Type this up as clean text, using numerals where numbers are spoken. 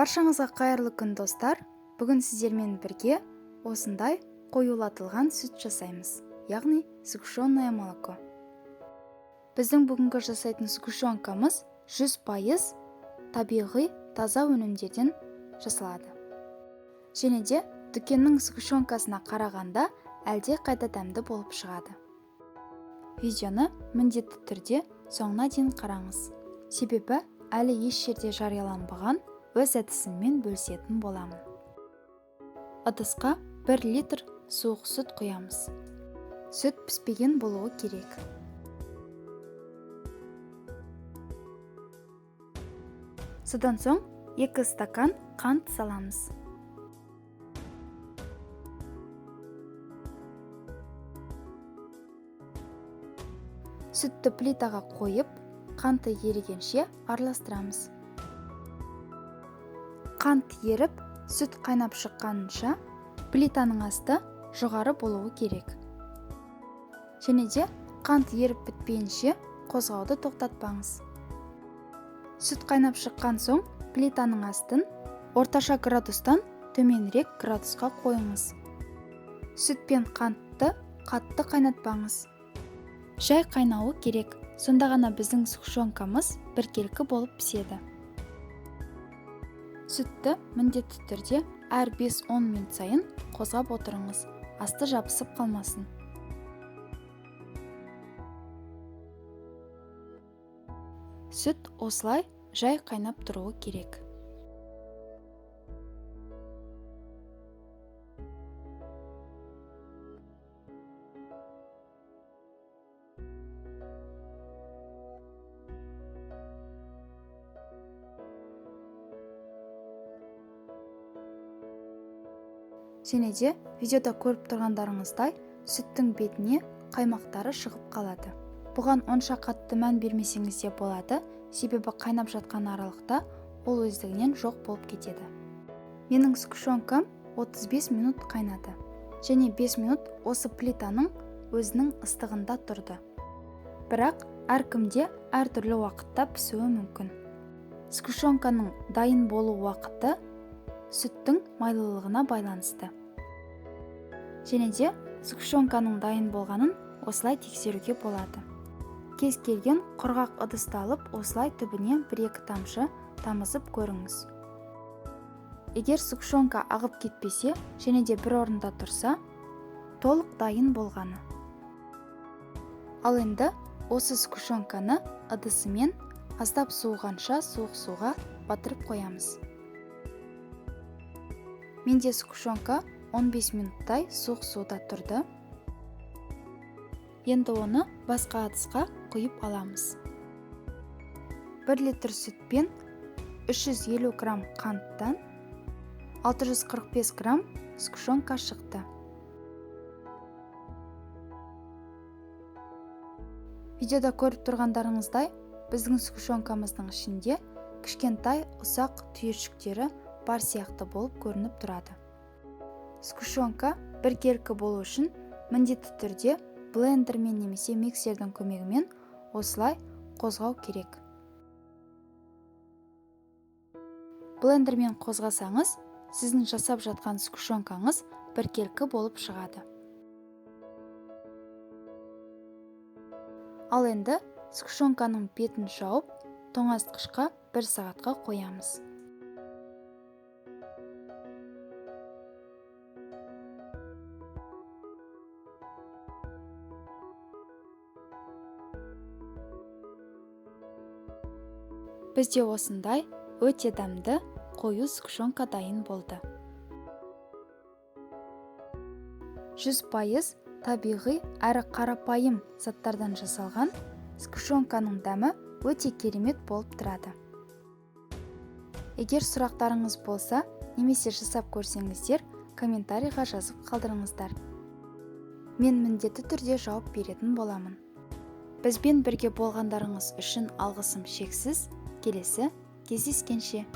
Баршаңызға қайырлы күн, достар. Бүгін сіздермен бірге осындай қоюлатылған сүт жасаймыз, яғни сгущенное молоко. Біздің бүгінгі жасайтын сгущенкамыз 100% табиғи таза өнімдерден жасалады. Және де дүкеннің сгущенкасына қарағанда әлде қайда дәмді болып шығады. Видеоны міндетті түрде соңына дейін қараңыз. Себебі әлі еш жерде жарияланбаған өз әдісіммен бөлісетін боламын. Ыдысқа 1 литр суық сүт құямыз. Сүт піспеген болуы керек. Содан соң 2 стакан қант саламыз. Сүтті плитаға қойып, қанты ерігенше араластырамыз. Қант еріп, сүт қайнап шыққанынша плитаның асты жоғары болуы керек. Және де қант еріп бітпейінше қозғауды тоқтатпаңыз. Сүт қайнап шыққан соң плитаның астын орташа градустан төменірек градусқа қойыңыз. Сүт пен қантты қатты қайнатпаңыз. Жай қайнауы керек, сонда ғана біздің сгущенкамыз біркелкі болып піседі. Сүтті міндетті түрде әр 5-10 минут сайын қозғап отырыңыз, асты жабысып қалмасын. Сүт осылай жай қайнап тұруы керек. Және де видеода көріп тұрғандарыңыздай сүттің бетіне қаймақтары шығып қалады. Бұған онша қатты мән бермесеңіз де болады, себебі қайнап жатқан аралықта ол өздігінен жоқ болып кетеді. Менің сгущенкам 35 минут қайнады. Және 5 минут осы плитаның өзінің ыстығында тұрды. Бірақ әркімде әртүрлі уақытта пісуі мүмкін. Сгущенканың дайын болу уақыты сүттің майлылығына байланысты. Және де сгущенканың дайын болғанын осылай тексеруге болады. Кез келген құрғақ ыдысты алып, осылай түбіне бір-екі тамшы тамызып көріңіз. Егер сгущенка ағып кетпесе және де бір орында тұрса, толық дайын болғаны. Ал енді осы сгущенканы ыдысымен аздап суығанша суық суға батырып қоямыз. Менде сгущенка 15 минуттай суық суда тұрды. Енді оны басқа ыдысқа құйып аламыз. 1 литр сүтпен 350 грамм қанттан 645 грамм сгущенка шықты. Видеода көріп тұрғандарыңыздай, біздің сгущенкамыздың ішінде кішкентай ұсақ түйіршіктері бар сияқты болып көрініп тұрады. Сгущенка біркелкі болу үшін міндетті түрде блендермен немесе миксердің көмегімен осылай қозғау керек. Блендермен қозғасаңыз, сіздің жасап жатқан сгущенкаңыз біркелкі болып шығады. Ал енді сгущенканың бетін жауып, тоңазытқышқа 1 сағатқа қоямыз. Бізде осындай өте дәмді қою сгущенка дайын болды. 100% табиғи әрі қарапайым заттардан жасалған сгущенканың дәмі өте керемет болып тұрады. Егер сұрақтарыңыз болса, немесе жасап көрсеңіздер, комментарийға жазып қалдырыңыздар. Мен міндетті түрде жауап беретін боламын. Бізбен бірге болғандарыңыз үшін алғысым шексіз. Келесі кездескенше.